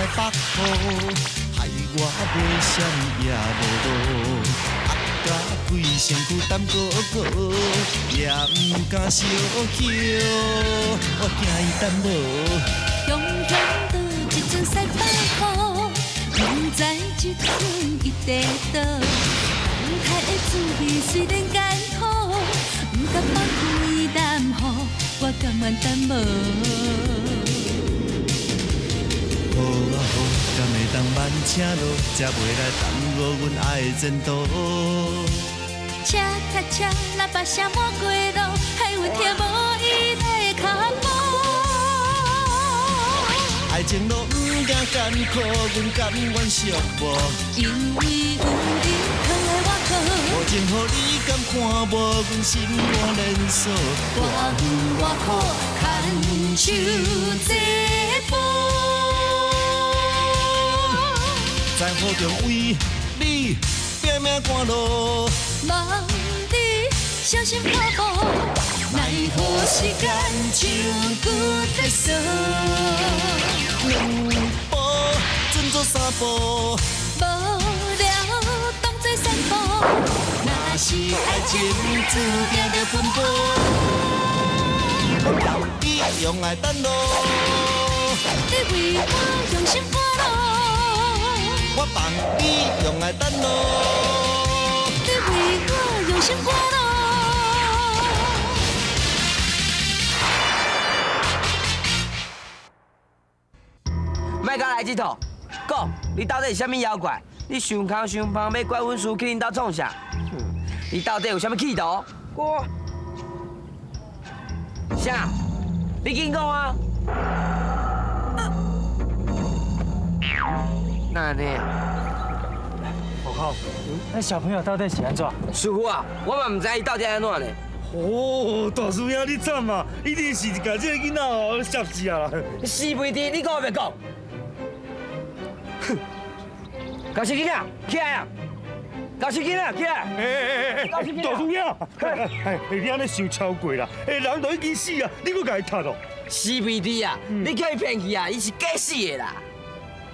北雨，害我无闪也无路，压甲规身躯澹糊糊，也毋敢相许，我惊伊等无。雄雄倒一阵西北雨，毋知这阵伊伫佗。风台的滋味雖然艱苦，毋甘放開南予，我甘願等無。好啊好，敢會當慢車路，才袂來耽誤阮愛的前途。車卡車喇叭聲滿街路，害阮聽無伊的腳步。愛情路毋驚艱苦，阮甘願寂寞。因為有你疼愛我好，無情予你敢看無，阮心肝連鎖。偌遠偌苦，牽手這步。在雨中為你拼命趕路，望你小心腳步，奈何時間像舊在踅。兩步準做三步，無聊當作散步。若是愛情注定著奔波，我放你用愛等路，你為我用心趕路，我放你用愛等路，你為我用心趕路。莫佮來這套，講你到底是啥物妖怪？你想空想芳欲拐阮師去恁兜創啥？你到底有啥物企圖？我啥？你緊講啊！哪按呢啊？悟空，那小朋友到底是按怎？師傅啊，我嘛毋知伊到底按怎呢。哦，大師兄你慘啊！一定是共這个囡仔哦攝死啊！死肥豬，你講我袂講。哼！搞死囡仔，起來啊！搞死囡仔，起來！哎哎哎哎，大師兄，哎，你按呢傷超過啦！哎，人都已經死啊，你閣共伊踢哦？死肥豬啊！你叫伊騙去啊，伊是假死的啦！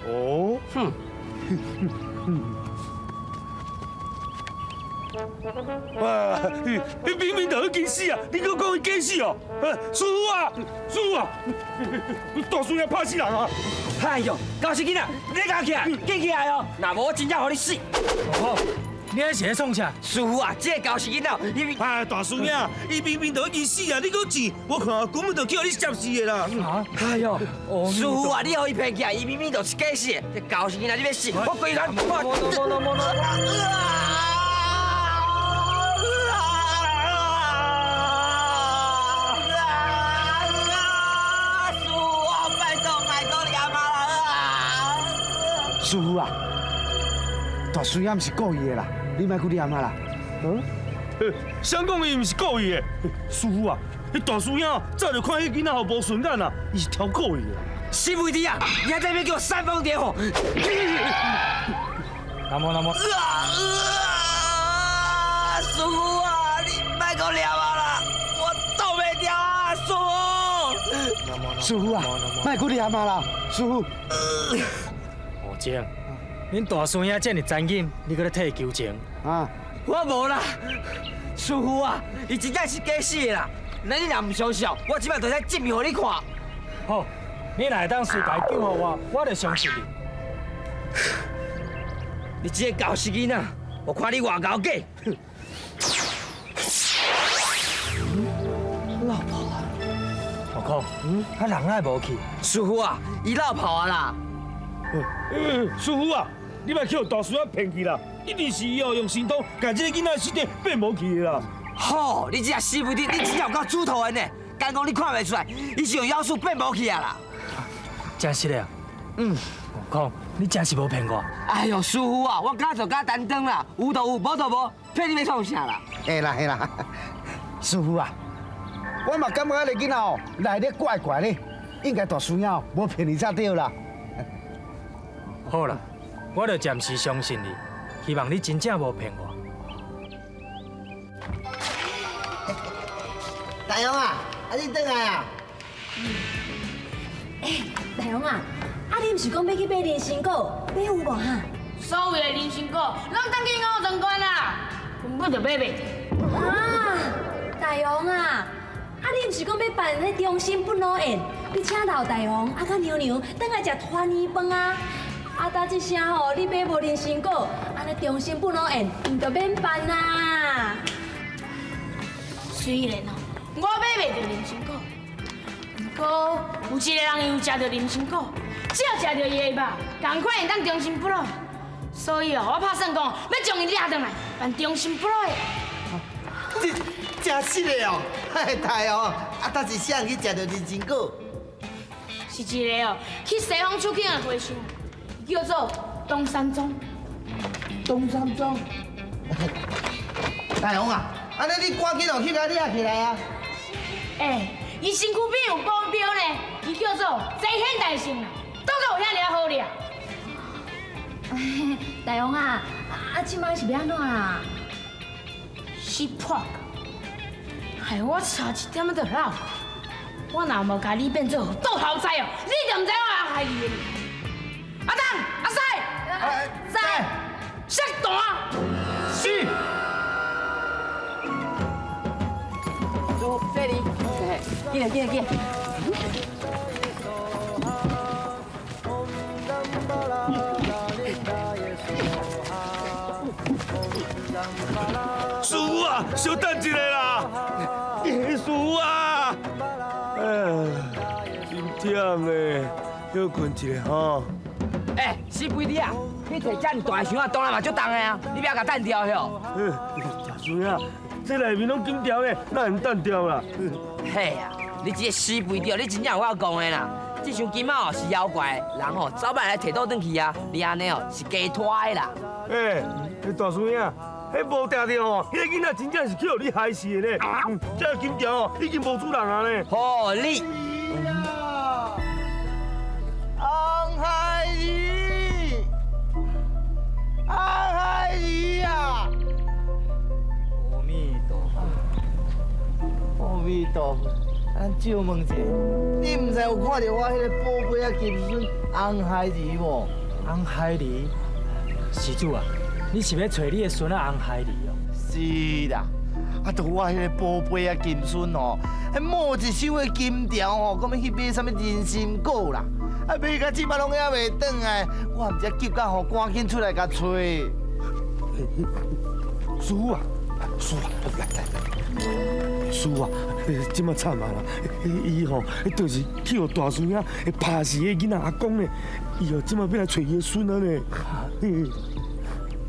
哦，哼！哇！你明明就已經死啊，你閣講伊假死哦？師傅啊，師傅啊，大師兄拍死人啊！哎喲，搞死囡仔，你共起來，緊起來哦！若無我真正予你死！悟空，你彼是咧創啥？師傅啊，這个猴死囡仔，伊哎，大師兄，伊明明就已經死啊，你閣糋，我看根本就叫你攝死的啦！啊！哎喲，師傅啊，你予伊騙去啊，伊明明就是假死的，這猴死囡仔你欲死，我規人我。師傅啊，大師兄毋是故意的啦，你莫閣念啊啦。嗯？誰講伊毋是故意的？師傅啊，彼大師兄早就看彼囡仔予無順眼啊，伊是超故意的。死肥豬啊！你還在那邊給我煽風點火！南無南無。啊！師傅啊，你莫閣念啊啦，我擋袂牢啊，師傅。師傅啊，莫閣念啊啦，師傅。悟淨，恁大師兄這麼殘忍，你閣咧替伊求情？啊！我無啦，師傅啊，伊真正是假死的啦。那你若毋相信，我這擺就來證明予你看。好，你若會當隨共伊救予我，我就相信你。你這个猴死囡仔，我看你偌𠢕假！落跑啊！悟空，啊人哪會無去？師傅啊，伊落跑啊啦！師傅啊，你莫去予大師兄騙去啦！一定是伊哦用神通，共這个囡仔屍體變無去的啦！吼，你這个死肥豬，你真正有夠豬頭的呢！敢講你看袂出來，伊是用妖術變無去啊啦！真實的啊？嗯。悟空，你真是無騙我。哎喲，師傅啊，我敢做敢擔當啦，有就有，無就無，騙你欲創啥啦？會啦會啦，師傅啊，我嘛感覺彼个囡仔哦，來得怪怪的，應該大師兄無騙你才對啦。好啦，我就暫時相信你，希望你真正無騙我。大雄啊，啊你轉來啊？欸，大雄啊，啊，你毋是講欲去買人參果，買有無哈？所有的人參果攏當去五藏關啦，根本就買袂著。啊，大王啊，啊你毋是講欲辦彼中心不老宴，欲請老大王啊佮娘娘轉來食團圓飯啊？啊，焦這聲吼，你買無人參果，按呢中心不老宴毋就免辦啊？雖然哦，我買袂著人參果，毋過有一个人伊有食著人參果，只要食著伊的肉，仝款會當長生不老。所以哦，我拍算講，欲將伊掠轉來辦長生不老的。這真實的哦，大王，啊，到底是啥人去食著人參果？是一个哦，去西方取經的和尚，叫做東山宗。東山宗，大王啊，按呢你趕緊哦去共掠起來啊！欸，伊身軀邊有保鏢呢，伊叫做齊天大聖啦，倒閣有遐爾好掠。大王啊，啊，這擺是欲按怎啦？死破狗，害我差一點仔就老。我若無共你變做倒頭栽哦，你就毋知我害你的。阿東、阿西，在，摔彈。是。師傅，這裡，進來，進來，進來。師傅啊，小等一下啦！師傅啊，哎，真忝嘞，歇睏一下吼。欸，死肥豬啊！你提遮爾大箱仔，當然嘛足重的啊！你欲共擲掉喲？大師兄，這內面攏金條呢，哪會毋擲掉啦？嘿啊，你這個死肥豬，你真正有夠戇的啦！這箱金仔哦是妖怪，人吼早晚來提倒轉去啊！你按呢哦是加拖的啦。欸，大師兄，彼無定著吼，彼个囡仔真正是去予你害死的呢。這个金條哦已經無主人啊呢。好，你。紅孩兒，紅孩兒啊！阿彌陀佛，阿彌陀佛。咱借問一下，你毋知有看著我彼个寶貝仔金孫紅孩兒無？紅孩兒，施主啊，你是欲揣你的孫仔紅孩兒哦？是啦，啊，著我彼个寶貝仔金孫哦，彼摸一手的金條吼，講欲去買啥物人參果啦，啊買到這擺攏猶袂轉來，我毋知急到吼，趕緊出來共揣。師傅啊，師傅，來來來，師傅啊，這擺慘啊啦！伊吼，就是去予大師兄拍死的囡仔阿公呢，伊哦這擺欲來揣伊的孫仔呢。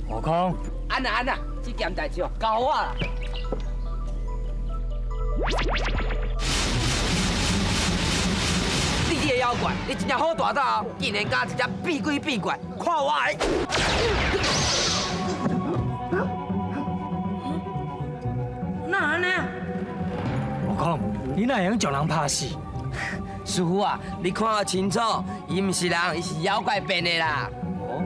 悟空，按啦按啦，這件代誌哦交予我啦。你這個妖怪，你真正好大膽哦！竟然敢直接變鬼變怪，看我的！哪按呢？悟空，你哪會用將人拍死？師傅啊，你看我清楚，伊毋是人，伊是妖怪變的啦。哦，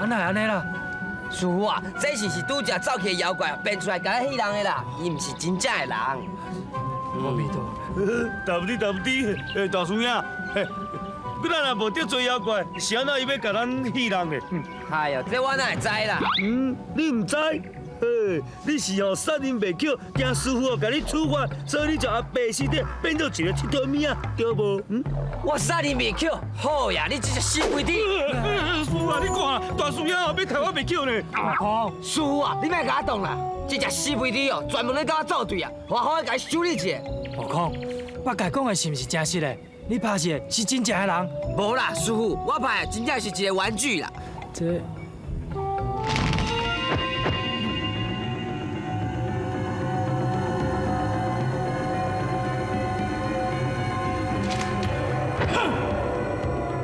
啊哪會按呢啦？師傅啊，這是拄才走去的妖怪變出來共咱戲人的啦，伊毋是真正的人。阿彌陀佛，對不對？對不對？欸，大師兄，嘿，咱若無得罪妖怪，是按怎伊欲共咱戲人的？哎喲，這我哪會知啦？嗯，你毋知？嘿，你是哦殺人袂抾，驚師傅哦共你處罰，所以你就阿白屍體變做一个𨑨迌物仔，對無？嗯，我殺人袂抾，好呀，你這隻死肥豬！師傅啊，你看，大師兄哦欲刣我袂抾呢。悟空，師傅啊，你莫共我擋啦，這隻死肥豬哦，專門咧共我作對啊，我好好共伊修理一下。悟空，八戒講的是毋是真實的？你拍死的是真正的人？無啦，師傅，我拍的真正是一个玩具啦。這。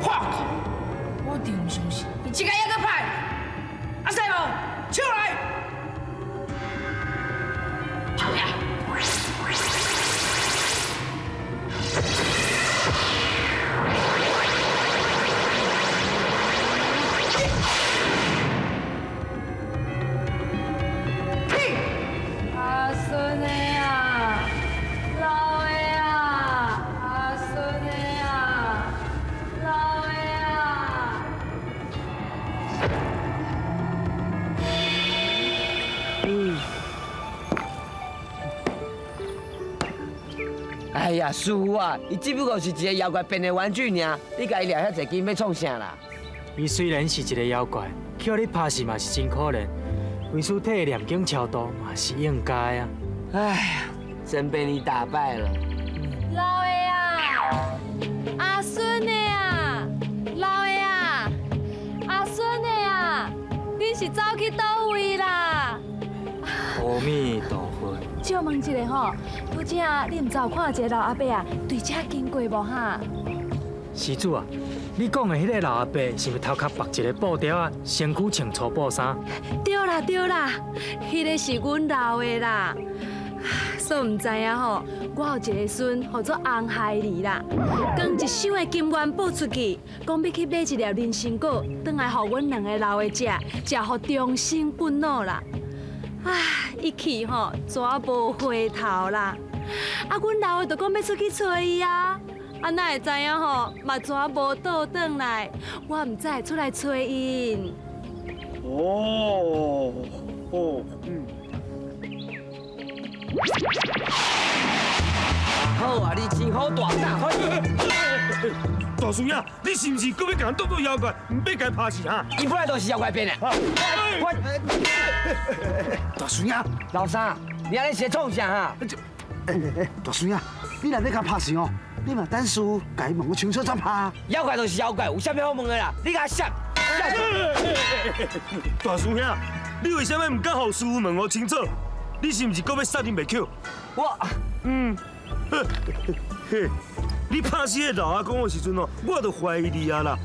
破去！我就毋相信，伊這个猶閣拍。阿西無，手來！哎呀，師傅啊，伊只不過是一个妖怪變的玩具爾，你共伊掠遐濟金欲創啥啦？伊雖然是一个妖怪，予你拍死嘛是真可憐，為師替伊念經超度嘛是應該啊。哎呀，真被你打敗了。老的啊，阿孫的啊，老的啊，阿孫的啊，恁是走去佗位啦？阿彌陀佛。借問一下吼，拄才你毋知有看一个老阿伯啊，對這經過無哈？施主啊，你講的彼个老阿伯是毋是頭殼縛一个布條仔，身軀穿粗布衫？對啦對啦，彼个是阮老的啦。所毋知影吼，我有一個孫，號做紅孩兒啦，扛一箱的金元寶出去，講欲去買一粒人參果，轉來予阮兩个老的食，食予長生不老啦。唉，一去吼，怎無回頭啦？啊，阮老的就講欲出去揣伊啊，啊，哪會知影吼，嘛怎無倒轉來？我毋才會出來揣𪜶。哦，哦，嗯。好啊，你真好大膽！大師兄，你是毋是閣欲共人當做妖怪，毋欲共伊拍死哈？伊本來就是妖怪變的。我大師兄，老三，你按呢是咧創啥哈？大師兄，你若欲共拍死哦，你嘛等師父共伊問個清楚才拍。妖怪就是妖怪，有啥物好問的啦？你共我閃！大師兄，你為啥物毋敢予師父問予清楚？你是毋是閣欲殺𪜶袂抾？我，嗯，嘿，你拍死彼老阿公的時陣哦，我就懷疑你啊啦。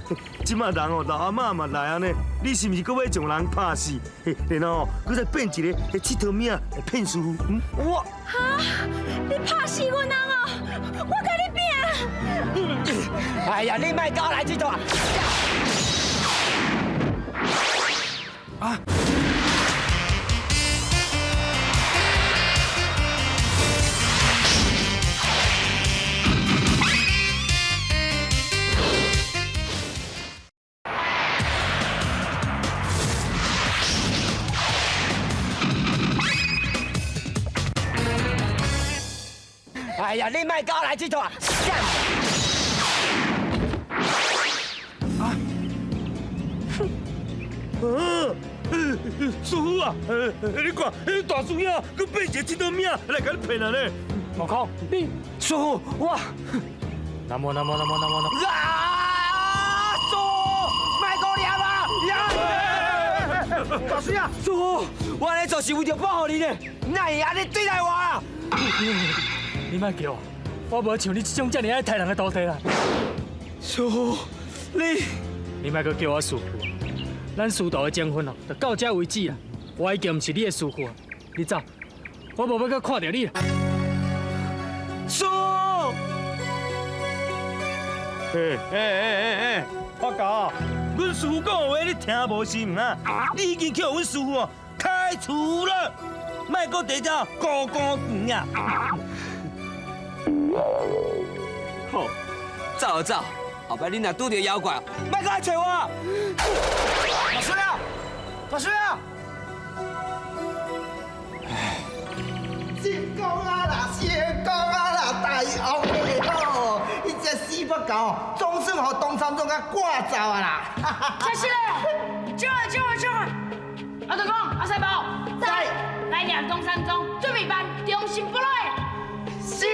這馬人哦，老阿媽嘛來按呢，你是毋是閣欲將人拍死？然後閣再變一个𨑨迌物仔來騙師父？嗯，我，哈，你拍死阮翁哦！我共你拼！哎呀，你莫共我來這套啊！啊！哎呀，你莫共我來這套啊！啊！師父啊，你看，大師兄閣變一个𨑨迌物仔來共你騙啊咧！悟空，你師父，我南無南無南無南無南無。啊！師父，莫閣念啊！大師兄，師父，我按呢做是為著保護你呢，哪會按呢對待我啊？你莫叫我，我無像你這種遮爾愛刣人的徒弟啦。師父，你你莫閣叫我師父，咱師徒的情分哦，就到這為止啦。我已經毋是你的師父，你走，我無欲閣看著你啦。師父，哎哎哎哎，發狗，阮師父講的話你聽無是毋啊？你已經予阮師父哦開除了，莫閣佇遮孤孤單啊！好，走就走，後擺你若拄著妖怪，莫閣來揣我。大師兄，大師兄，成功啊啦，成功啊啦，大王的好，彼隻死八狗總算予唐三藏共趕走啊啦！謝謝嘞，走啊走啊走啊！阿德公，阿三寶，在，來念唐三藏，準備辦長生不老。是。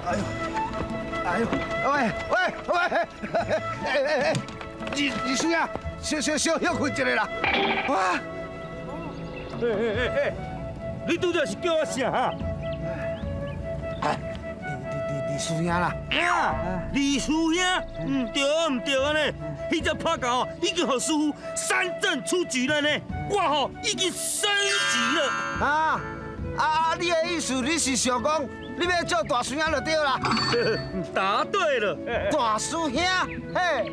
哎呦，哎呦，喂喂喂，哎哎哎，二二叔啊，小小小休睏一下啦，哇！哎哎哎哎，你拄才是叫我啥哈？哎，二二師兄啦，啊，二師兄，毋對毋對按呢，彼隻拍狗已經予師父三振出局了呢，我吼已經升級了。啊啊！你的意思你是想講？你欲做大師兄就對啦。答對了，大師兄，嘿，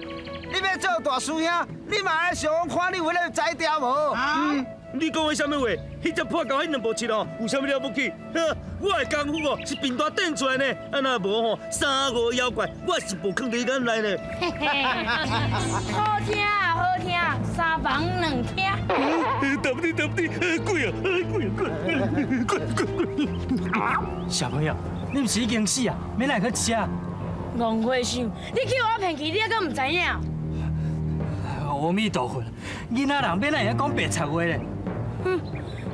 你欲做大師兄，你嘛愛想講看你有彼个才調無？嗯，你講的啥物話？彼隻破狗彼兩步七哦，有啥物了不起？呵，我的功夫哦是貧惰練出來呢，啊若無吼三五妖怪，我是無囥佇眼內呢。嘿嘿，好聽啊好聽，三房兩廳。對不對？對不對？鬼啊！鬼啊！鬼鬼鬼！小朋友，你毋是已經死啊？欲來閣食啊？戇和尚，你去予我騙去，你猶閣毋知影？阿彌陀佛，囡仔人欲哪會曉講白賊話咧？哼，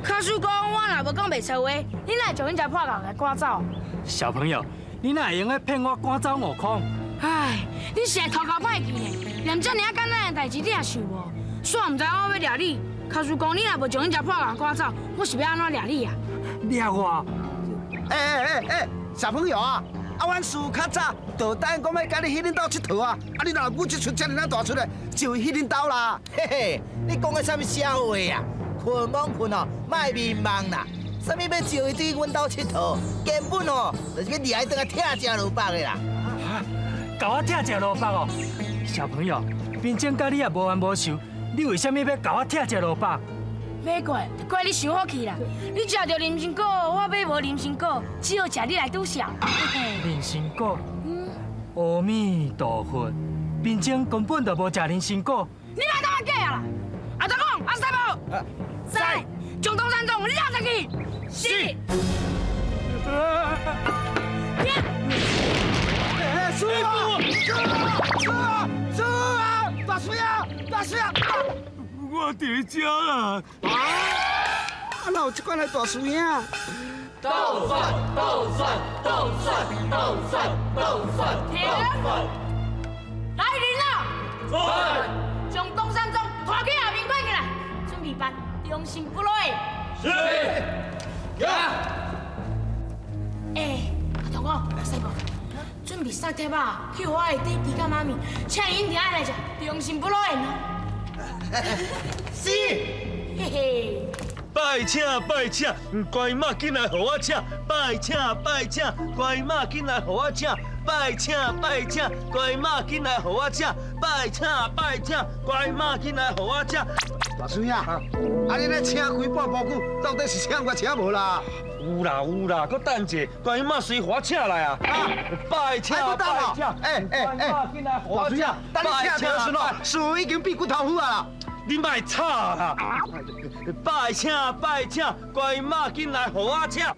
假使講我若無講白賊話，你哪會將彼隻破狗共趕走？小朋友，你哪會用得騙我趕走悟空？唉，你是頭殼歹去呢？連這爾仔簡單的代誌你也想無？煞毋知我欲掠你。假使講你若無將彼隻破狗趕走，我是欲按怎掠你啊？掠我？欸欸欸欸，小朋友啊！啊，阮師父較早就答應講欲佮你去恁兜𨑨迌啊！啊，你若有這出這爾仔大出的，就去恁兜啦！嘿嘿，你講的啥物笑話啊？睏罔睏哦，莫眠夢啦！啥物欲招伊對阮兜𨑨迌，根本哦，就是欲掠伊轉來拆食蘿蔔的啦！哈，共我拆食蘿蔔哦！小朋友，平正佮你也無冤無仇，你為啥物欲共我拆食蘿蔔？欲怪就怪你傷福氣啦！你食著人參果，我買無人參果，只好食你來拄笑。人參果？嗯。阿彌陀佛，平正根本就無食人參果。你莫當我假啦！阿大公，阿三寶，在，將東山眾拉上去。是。師父，師父，師父，大師啊，大師啊！我佇遮啦！啊！哪有這款的大師兄？斗蒜，斗蒜，斗蒜，斗蒜，斗蒜，停！來人啊！在。將東山眾拖去後面關起來，準備辦中心不落。是。呀。欸，阿同哥，阿細寶，準備送帖仔去予我的弟弟佮媽咪，請𪜶一定愛來食中心不落宴哦。是，嘿嘿。拜請拜請，觀音媽緊來予我請。拜請拜請，觀音媽緊來予我請。拜請拜請，觀音媽緊來予我請。拜請拜請，觀音媽緊來予我請。大師兄，啊你咧請幾半晡久，到底是請我請無啦？有啦有啦，閣等者，觀音媽隨予我請來啊！拜請拜請，欸欸欸，大師兄，等你請著時陣哦，師父已經變骨頭斧啊啦！你莫吵啦！拜請拜請，觀音媽緊來予我請。哎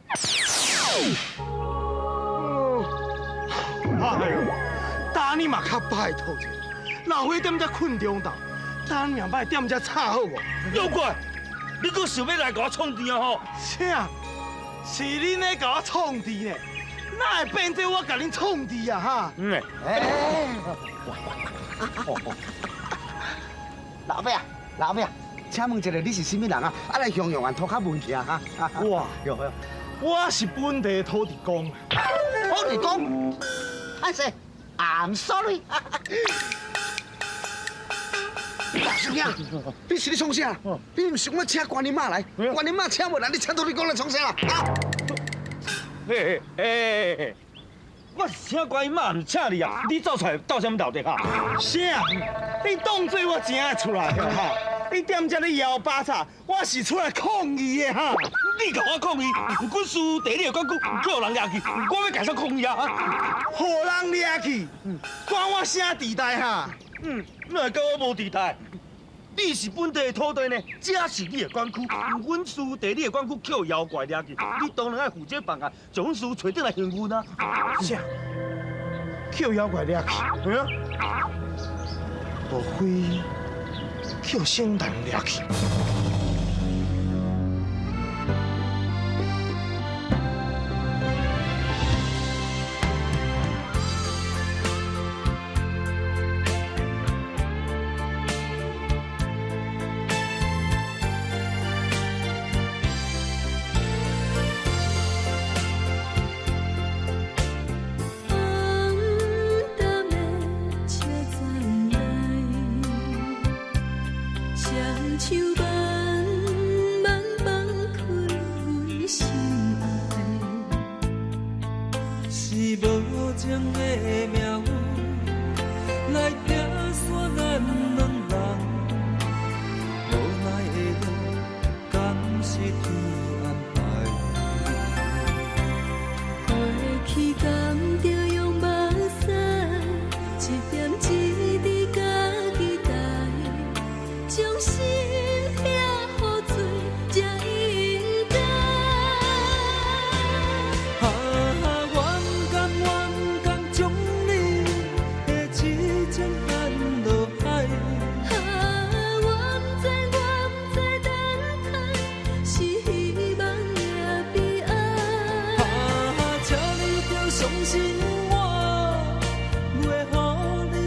呦，今日嘛較拜託者，老伙踮遮睏中晝，今日嘛莫踮遮吵好無？妖怪，你閣想欲來共我創治啊吼？啥？是恁咧共我創治呢？哪會變做我共恁創治啊？哈？嗯。欸。老伯啊，老伯啊，請問一下，你是啥物人啊？啊來襄陽縣塗跤問去啊？哈？我，我是本地的土地公。土地公？歹勢，I'm sorry。大師兄，你是咧創啥？你毋是講欲請觀音媽來？觀音媽請無來，你請土地公來創啥啦？啊！嘿嘿嘿，我是請觀音媽，毋是請你啊！你走出來鬥啥物鬥的哈？啥？你當作我真愛出來哈？你踮遮咧搖巴叉，我是出來抗議的哈！你共我抗議？阮師父佇你的管區，予人掠去，我欲共啥抗議啊？予人掠去，關我啥底代哈？嗯，哪會佮我無底代？你是本地的土地呢，這是你的管區。阮師父佇你的管區予妖怪掠去，你當然愛負責辦案，將阮師父揣轉來還阮啊！啥？予妖怪掠去？嗯？莫非予聖誕掠去？像手挽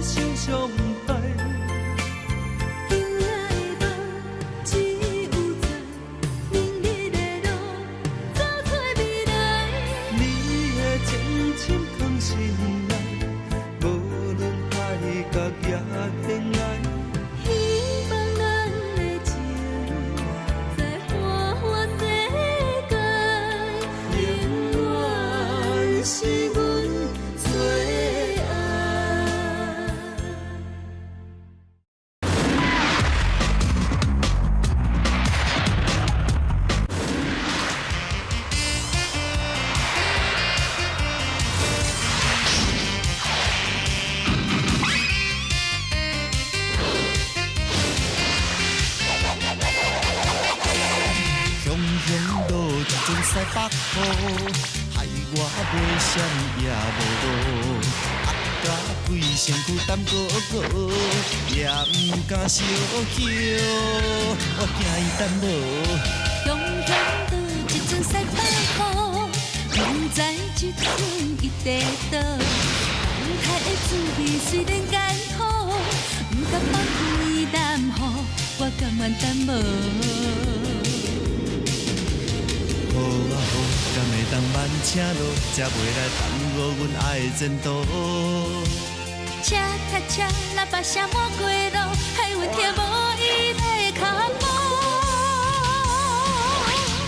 受伤害。今仔的梦只有在明日的路，走找未来。你的情深藏心内，无论海角也天涯。希望咱的情在花花世界，永远是阮最爱。雄雄落一阵西北雨，害我买啥物也无路，压甲规身躯澹糊糊，也毋敢相许，我惊伊等无。雄雄倒一阵西北雨，毋知这阵伊伫佗。风台的滋味虽然艰苦，毋甘放开担雨，我甘愿等无。好啊好，敢会当慢车路，才袂来耽误阮爱的前途。车卡车，喇叭声满街路，害阮听无伊的脚步。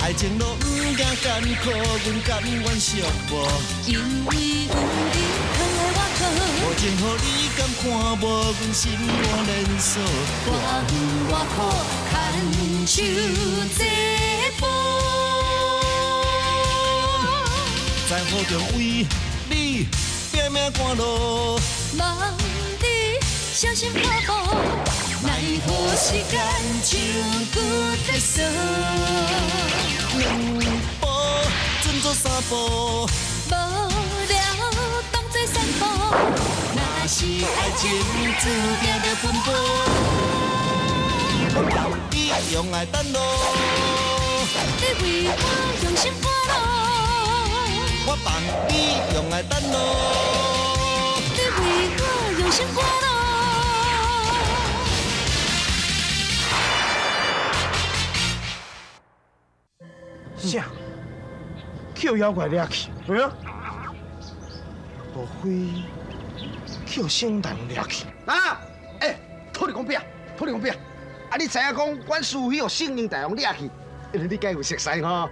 爱情路毋惊艰苦，阮甘愿寂寞。因为有你疼爱我靠，无情予你敢看无，阮心肝连锁。偌远偌苦，牵手这步。在雨中为你拼命赶路，望你小心脚步，奈何时间像旧铁索。两步准做三步，无聊当作散步。若是爱情注定著奔波，你用爱等路，你为我用心赶路，我放你用爱等路。你为我用心赶路。啥？去予妖怪掠去？对啊。无非去予圣诞掠去？啊！欸，土地公伯，土地公伯，啊，你知影讲，阮师父去予圣灵大王掠去，你敢有熟似吼？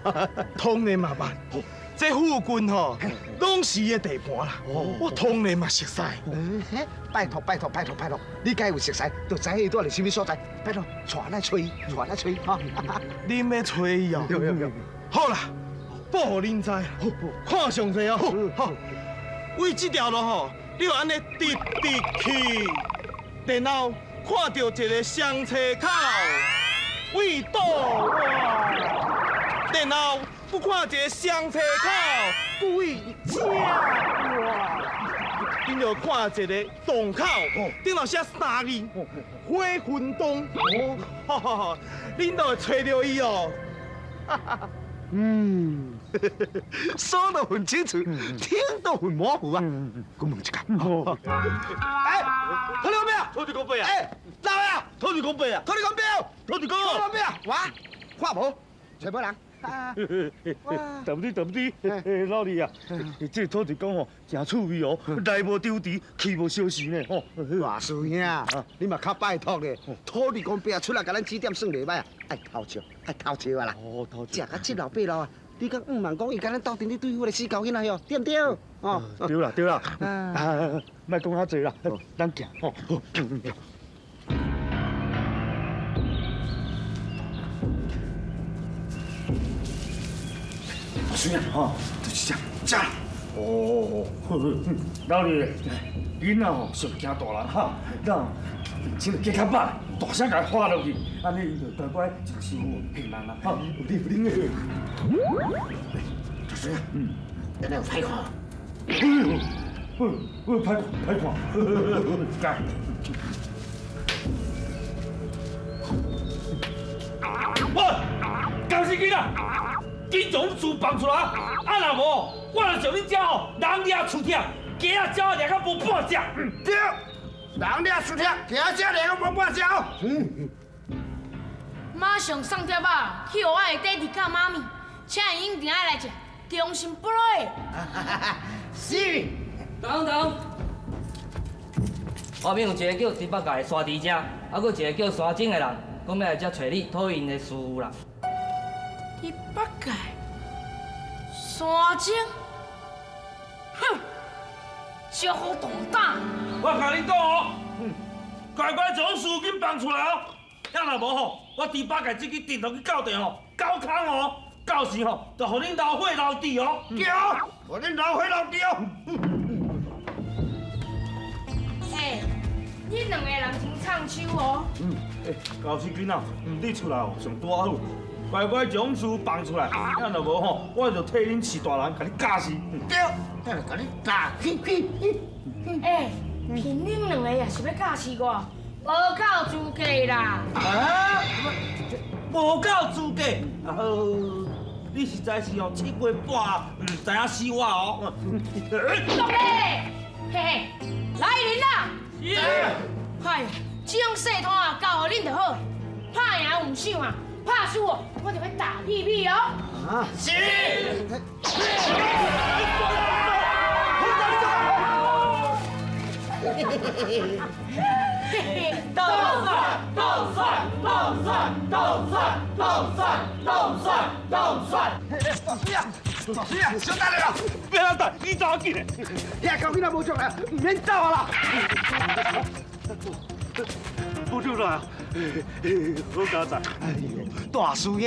当然嘛捌，这附近吼，拢是伊的地盘啦。我当然嘛熟似。拜托拜托拜托拜托，你敢有熟似，就知伊住伫啥物所在。拜托，带咱揣伊，带咱揣伊吼。恁欲揣伊哦？对对对。好啦，报予恁知，看上济哦。好，为这条路吼，你就按呢直直去，然后看著一个双车口，为倒哇，然后阁看一个双车口，故意正哇，恁就看一个洞口，顶头写三字，火云洞，哦，恁就会揣著伊哦。嗯，说得很清楚，听得很模糊啊。我问一下。哎，土地公伯，土地公伯啊！哎，哪位啊？土地公伯啊！土地公伯，土地公，土地公伯，我看无，揣无人。对不对？对不对？老李啊，这土地公吼真趣味哦，来无丢迟，去无消时呢吼。大师兄，你嘛较拜托咧，土地公伯出来共咱指点算袂歹啊，爱偷笑，爱偷笑啊啦。哦，偷笑。食到七老八老啊，你敢毋茫讲伊共咱斗阵咧对付个死狗囡仔哟，对毋对？哦，对啦对啦，啊，莫讲遐济啦，咱行吼。师兄，吼，就是这，这。哦，老李，囡仔吼上惊大人哈，咱穿加较歹，大声共伊喊落去，按呢伊就乖乖就师父平安啦。哈，有你有恁的。大师兄，咱有歹看。哎呦，哎，歹歹看，来。喂，僵尸囡仔，紧将阮书放出来，啊若无，我就将恁遮吼人掠厝拆，鸡仔鸟仔掠到无半只。对，人掠输贴，听这两个无半招。嗯。马上送帖仔去予我的爹地佮妈咪，请𪜶一定爱来食中心不老的。是。等等，外面有一个叫猪八戒的山猪精，啊，阁有一个叫山精的人，讲欲来遮揣你讨𪜶的师父啦。猪八戒、山精，哼，这好大胆！我共恁讲哦，乖乖将丝巾放出来哦，啊若无吼，我猪八戒这支阵予去到地吼，狗空哦，到时吼就予恁老火老猪哦。对，予恁老火老猪哦。欸，恁两个人真藏手哦。嗯，欸，猴死囡仔，你出来哦，上拄好，乖乖将书放出来，啊若无吼，我就替恁饲大人，共你教死。对，共你教去去去。欸，凭恁两个也是欲教死我，无够资格啦！啊，无够资格？啊好，你实在是哦，七月半毋知影死我哦。落咧，嘿嘿，来人啦！是。哎，这种细摊啊，交予恁就好。拍赢毋想啊，拍输哦，我就欲打屁屁哦。啊，是。斗算斗算斗算斗算斗算斗算斗算。大师啊，大师啊，小等下啦，别来等，你走紧嘞。遐狗囡仔无出来，毋免走啊啦。无出来啊！好佳哉！哎呦，大师兄，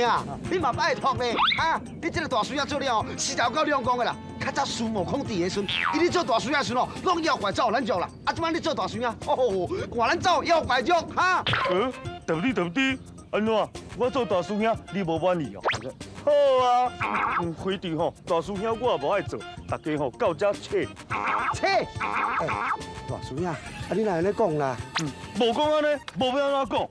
你嘛拜托咧，啊！你这个大师兄做了，实在有够两光的啦。较早孙悟空伫的时阵，伊咧做大师兄的时阵哦，拢妖怪走咱足啦。啊，这摆你做大师兄，哦，看咱走妖怪足哈。嗯，对不对？对不对？按怎？我做大师兄，你无满意哦？好啊，非得吼，大师兄我也无爱做，大家吼到遮切切。欸，大师兄，啊你哪按呢讲啦？无讲按呢，无欲按怎讲？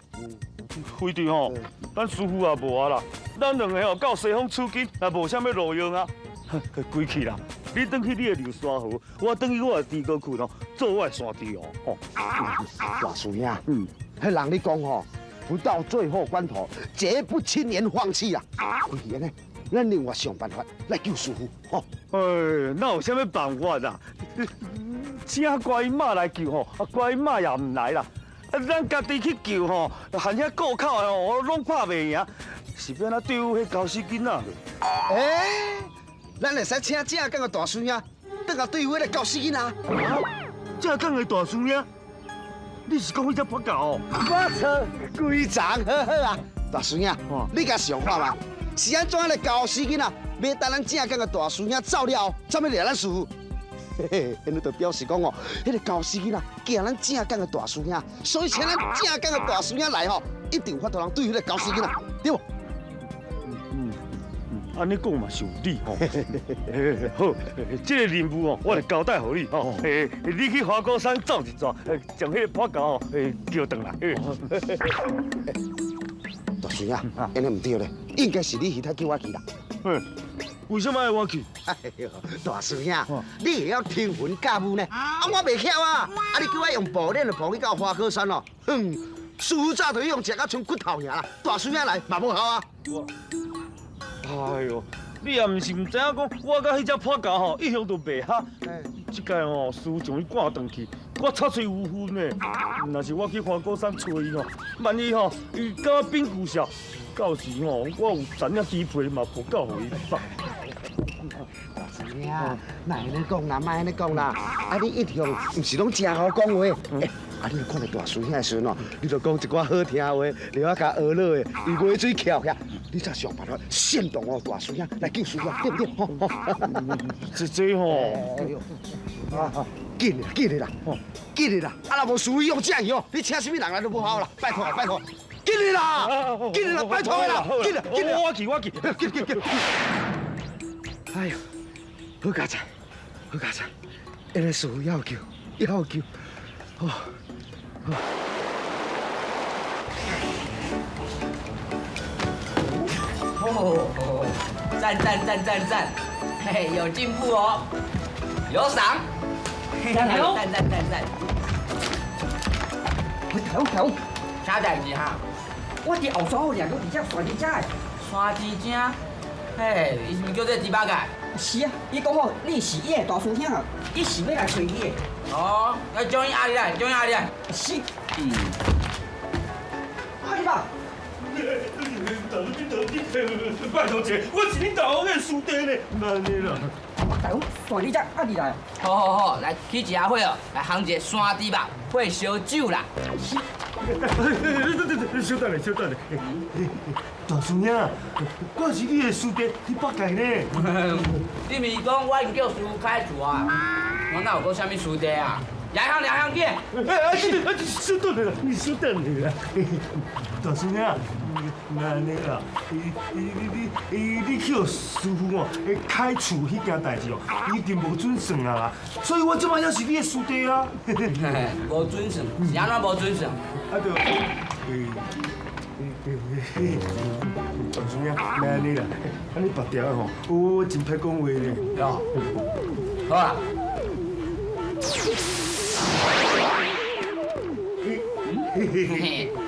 非得吼，咱师父也无啊啦，咱两个吼到西方取经，也无啥物路用啊。归去啦，你转去你的流沙河，我转去我的猪哥窟吼，做我的山猪哦。吼，大师兄，彼人咧讲吼，不到最后关头，绝不轻言放弃啊！归去按呢，咱另外想办法来救师父。吼，哎，哪有啥物办法啊？请观音妈来救吼，啊，观音妈也毋来啦。啊，咱家己去救吼，含遐顾口的吼，我拢拍袂赢，是欲按怎对付彼猴死囡仔？欸，咱会使请正港的大师兄，转来对付彼个猴死囡仔。正港的大师兄，你是讲彼只破狗哦？无错，规丛好好啊！大师兄，你共想看嘛？是按怎彼个猴死囡仔，欲等咱正港的大师兄走了后，才欲掠咱师父？嘿嘿，按呢就表示讲哦，彼个猴死囡仔惊咱正港的大师兄，所以请咱正港的大师兄来吼，一定有法度通对付彼个猴死囡仔，对无？按呢讲嘛是有理吼。好，这个任务哦，我就交代予你吼。你去花果山走一转，将彼个破狗吼叫转来。大师兄，按呢毋对咧，应该是你去，才叫我去啦。为什么爱我去？哎呦，大师兄，你会晓腾云驾雾呢？啊，我袂晓啊！啊，你叫我用步练就步去到花果山哦。哼，师父早就用食到像骨头尔啦。大师兄来嘛无效啊！哎呦，你也毋是毋知影讲，我佮彼只破狗吼一向都袂合。这届吼，师父将伊赶转去，我插喙有份呢。若是我去花果山揣伊吼，万一吼伊佮我变旧数，到时吼我有残仔猪皮嘛无够予伊放。大师兄，莫按呢讲啦，莫按呢讲啦。啊，你一向毋是拢诚好讲话？欸，啊，你若看著大师兄的时阵哦，你就讲一寡好听话，留我共学落的，伊话嘴翘起来，你才想办法煽动哦大师兄来救师父，对不对？这这吼，啊，紧的，紧的啦，紧的啦！啊，若无师父用这样哦，你请啥物人来都无效啦！拜托啦，拜托，紧的啦，紧的啦，拜托的啦，紧的，紧的，我去，我去，紧紧紧！哎呦，好佳哉，好佳哉，按呢师父犹有救，犹有救，哦，哦，赞赞赞赞赞，嘿，有进步哦，有赏，赞赞赞赞赞。大王大王，啥代志哈？我伫后山好掠到伫遮山猪遮的。山猪精？嘿，伊是毋是叫做猪八戒？是啊，伊讲吼，你是伊的大师兄，伊是欲来揣你的。哦，来将伊押入来，将伊押入来。是。阿里吧。拜托者，我是恁大王的师弟呢，按呢啦。大王，山猪遮压入来。好好好，来起一下火哦，来烘一个山猪肉配烧酒啦。是。稍等下，稍等下。大师兄，我是你的师弟，猪八戒呢。你毋是讲我叫苏开除啊？我哪有讲啥物师弟啊？来向来向紧！哎，稍等下啦，你稍等下啦。大师兄，按呢啦，你你你你去予师父哦，开除彼件代志哦，已经无准算啊啦，所以我这摆犹是你的师弟啊。无准算，是按怎无准算？啊，就，大师兄，袂按呢啦，按呢白条吼，我真歹讲话咧。哦，好啊。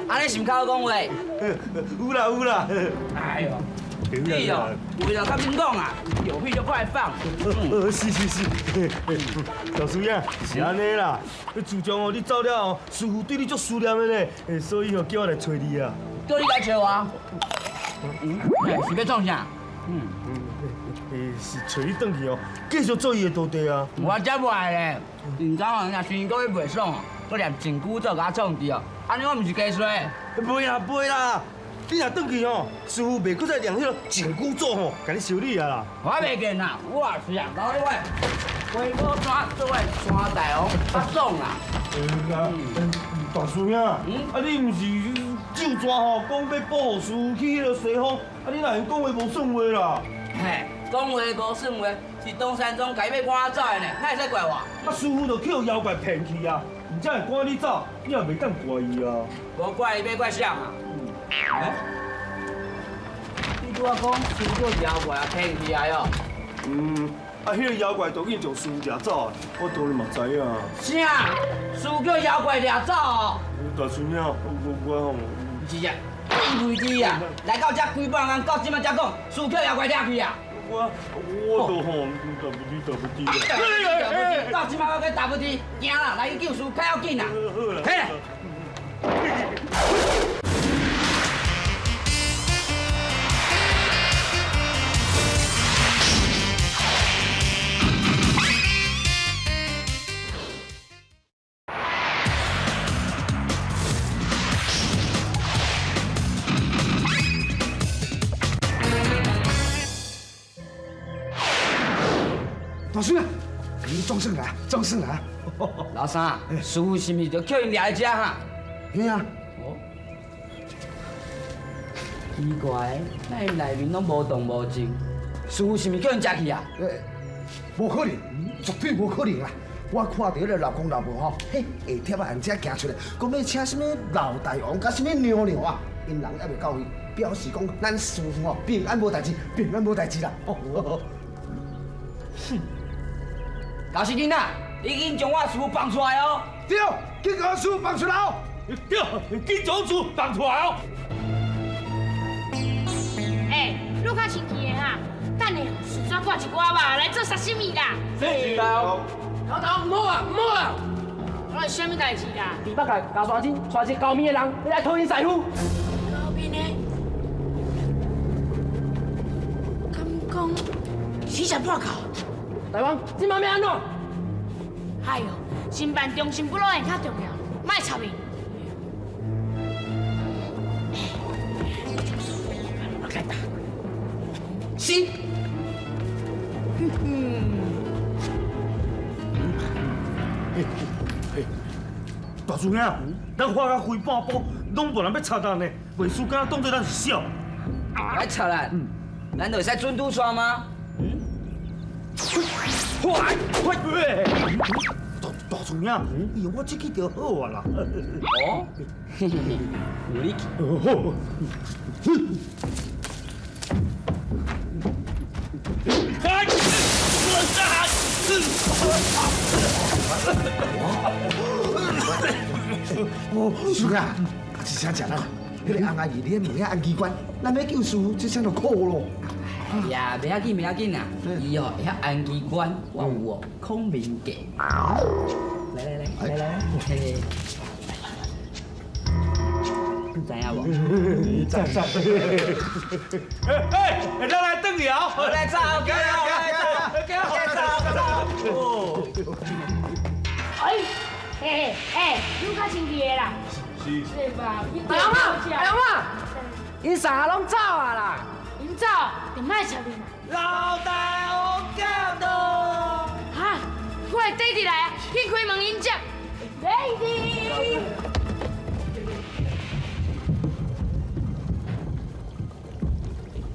按呢是毋较好讲话？有啦有啦。哎呦，你哦，为了较免讲啊，有屁就快放。是是是，大师兄是按呢啦。自从哦你走了后，师父对你足思念的呢，所以哦叫我来揣你啊。叫你来揣我？嗯，是欲创啥？是揣你转去哦，继续做伊的徒弟啊。我才无爱咧，毋知哦，若新哥袂爽哦，阁连紧箍咒共我创治哦，按呢我毋是加衰？袂啦袂啦，你若转去吼，师父袂阁再念彼个紧箍咒吼，共你修理啊啦。我袂见啦，我是啊，留咧我花果山做我山大王，较爽啦。大师兄，啊你毋是咒纸吼，讲欲保护师父去彼个西方，啊你哪会讲话无算话啦？嘿，讲话无算话，是东山庄共伊欲赶我走的呢，哪会使怪我？啊师父就去予妖怪骗去啊，毋才会赶你走，你也袂当怪伊啊。无怪伊，欲怪谁啊？欸？你拄仔讲师父叫妖怪啊骗去啊哟？嗯，啊，彼个妖怪都已经将师父掠走啊，我当然嘛知影。啥？师父叫妖怪掠走哦？大师兄，我吼，毋是啊，你袂记啊？来到遮几摆工，到这摆才讲，师父叫妖怪掠去啊？我都吼，对不起，对不起。到这摆我阁对不起，行啦，来去救师父较要紧啦。起来。大师兄，你总算来，总算来。老三，师父是毋是就叫𪜶掠来遮哈？嘿啊。哦。奇怪，哪𪜶内面拢无动无静？师父是毋是叫𪜶食去啊？无可能，绝对无可能啦！我看著彼个老公老婆吼，嘿，下帖仔从遮行出来，讲欲请啥物老大王佮啥物娘娘啊，𪜶人犹未到位，表示讲咱师父吼平安无代志，平安无代志啦。哼！老师囡仔，你紧将我师父放出来哦！对，紧将我师父放出来哦！对，紧将师父放出来哦！欸，你较生气的哈？等下事先挂一寡肉来做沙西米啦。是老大王，毋好啊，毋好啊！我是啥物代志啦？猪八戒佮沙僧，带一个高明的人，欲来讨𪜶师父。高明的？敢讲是食破口？大王，这摆欲按怎？哎哟，先办中心不老宴较重要，莫插伊。我来打。是。大师兄，咱花到规半晡，拢无人欲插咱呢，袂输敢若当作咱是痟。来插咱？咱就会使准拄煞吗？嗯。快快！大师兄，用我这支就好啊啦。哦，嘿嘿嘿，有力气。师兄啊，一声食啦，彼个翁阿姨你问遐安机关，咱欲救师父，这声就苦咯。哎呀，袂要紧，袂要紧啦，伊哦会晓安机关，我有哦孔明计。来来来来来，嘿嘿。你知影无？知知。哎哎，咱来转去啊！来走，来走，来走，走。哎，嘿嘿，哎，你较生气的啦？是。是吧？阿龙啊，阿龙啊，𪜶三个拢走啊啦！𪜶走，就莫插你啦。老大王驾到！哈，我会缀伫来啊，去开门迎接。Lady。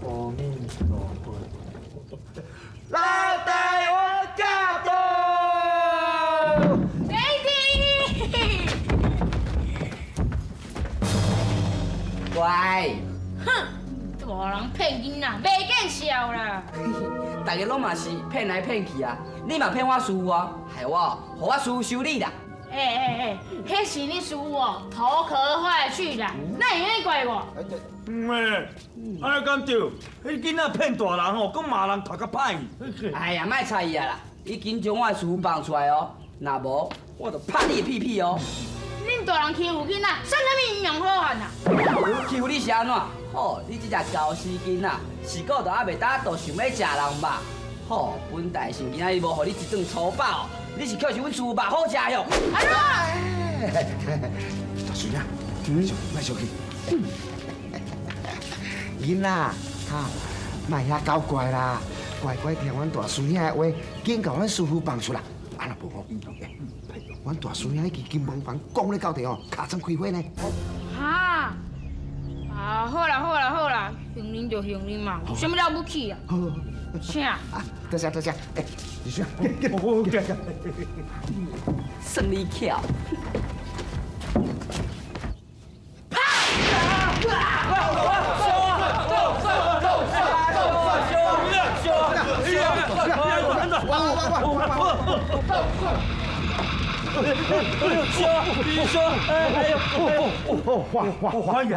阿弥陀佛。老大王驾到！Lady。乖。哼，大人骗囡仔，袂见笑啦。大家拢嘛是骗来骗去啊，你嘛骗我师父啊，害我，予我师父收你啦。哎哎哎，彼是你师父哦，头壳坏去啦，哪会用得怪我？嗯欸，按呢敢对？彼囡仔骗大人吼，阁骂人头壳歹去。哎呀，莫睬伊啊啦！你紧将我的师父放出来哦，若无我就拍你的屁屁哦。恁大人欺负囡仔，算啥物英雄好汉啊？欺负你是按怎？吼，你这只猴死囡仔，是顾都犹袂当就想欲食人吧？吼，本大圣今仔日无予你一顿粗饱，你是扣是阮师父肉好食哟。安怎？大师兄，莫生气。囡仔，哈，莫遐搞怪啦，乖乖听阮大师兄的话，紧共阮师父放出来。啊，若无吼，阮大师兄去金门房讲咧到底哦，尻川开花呢。哈，啊，好啦好啦好啦，承认就承认嘛，有啥物了不起啊？请。啊，多谢多谢，哎，师兄，我算你巧。欢迎欢迎！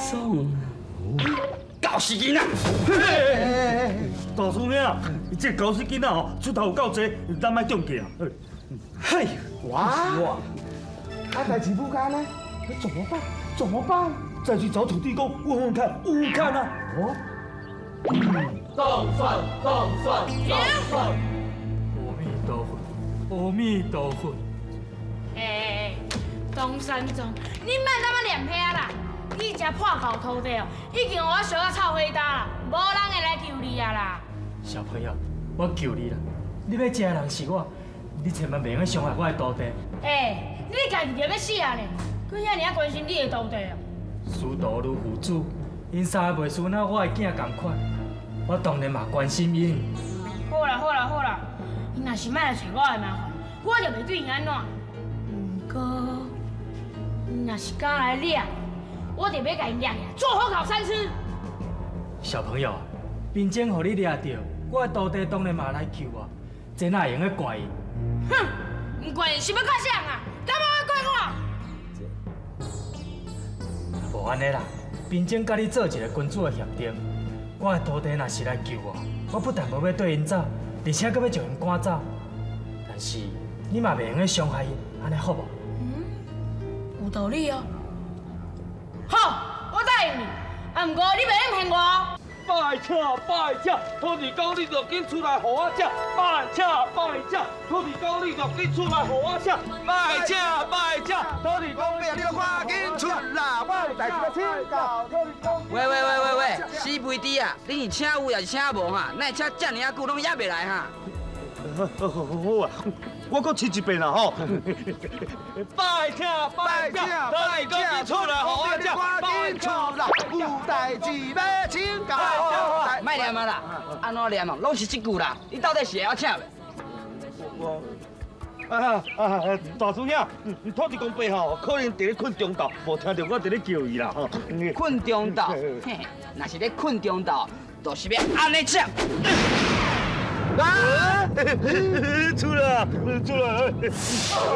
爽，猴死囡仔！大师兄，这猴死囡仔吼，出头有够济，咱莫中计啊！嘿，哇！啊，代志不干呢？怎么办？怎么办？再去找土地公问问看，问问看啊！哦。动算动算动算！阿弥陀佛，阿弥陀佛。哎哎哎，东山宗，你莫那么念遐啦！你这破狗徒弟哦，已经予我烧甲臭火焦啦，无人会来救你啊啦！小朋友，我求你啦，你欲食的人是我，你千万袂用伤害我的徒弟。哎，你家己就欲死啊呢？阁遐尔仔关心你的徒弟哦？师徒如父子，𪜶三个袂输那我的囝仝款，我当然嘛关心𪜶。好啦好啦好啦，𪜶若是莫来揣我的麻烦，我就袂对𪜶按怎。毋过，𪜶若是敢来掠，我就欲共𪜶掠起来，做火烤三吃。小朋友，贫僧予你掠著，我的徒弟当然嘛来救我，这哪会用得怪伊？哼，毋怪伊是欲怪啥人啊？敢欲怪我？无按呢啦，贫僧佮你做一个君子的协定，我的徒弟若是来救我，我不但无欲缀𪜶走，而且阁欲将𪜶赶走。但是你嘛袂用得伤害𪜶，按呢好无？嗯，有道理哦。好，我答应你。啊，毋过你袂用骗我。拜请拜请，土地公你著紧出来予我食。拜请拜请，土地公你著紧出来予我食。拜请拜请，土地公你著赶紧出来，我有代志欲请教土地公。喂喂喂喂喂，死肥猪啊！你是请有抑是请无哈？哪会请遮尔仔久拢犹袂来哈？好好啊，我阁试一遍啦吼。拜请拜请，拜请出来，予我食。赶紧出来，有代志欲请教。莫念啊啦，按怎念啊？拢是这句啦。你到底是会晓请袂？我啊啊！大师兄，土地公伯吼，可能伫咧睏中昼，无听著我伫咧叫伊啦吼。睏中昼，嘿，若是咧睏中昼，就是欲按呢请。啊！出來，出來！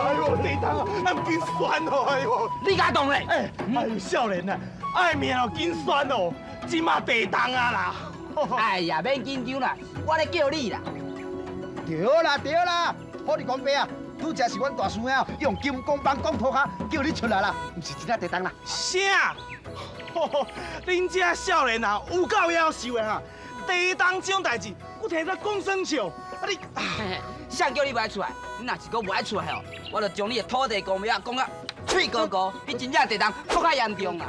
哎呦，地動啊，咱緊旋哦！哎呦，你敢動咧？哎，哎呦，少年啊，愛命哦，緊旋哦，這馬地動啊啦！哎呀，免緊張啦，我咧叫你啦。對啦對啦，土地公伯啊，拄才是阮大師兄用金剛棒講塗跤，叫你出來啦，毋是真正地動啦。啥？恁這少年啊，有夠夭壽的哈！地動這種代誌，閣提出來講耍笑，啊你！誰叫你袂愛出來？你若是閣袂愛出來哦，我就將你的土地公廟講甲碎糊糊，比真正地動閣較嚴重啦！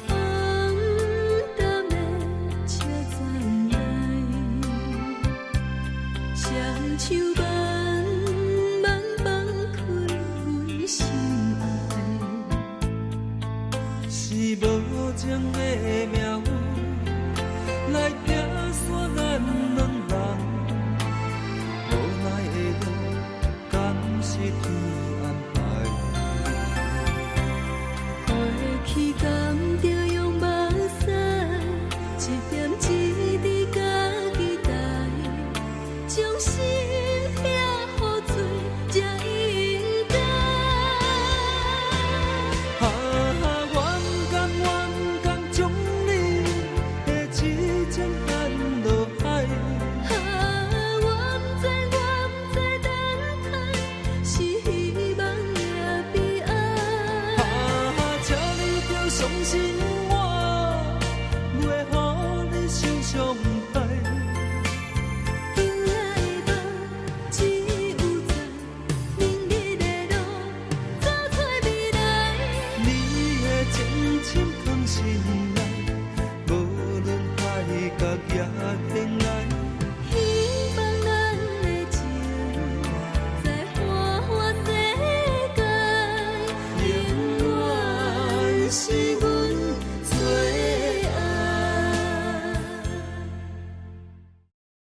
暗暝的車站內，雙手慢慢放開阮心愛。是無情的命運來轉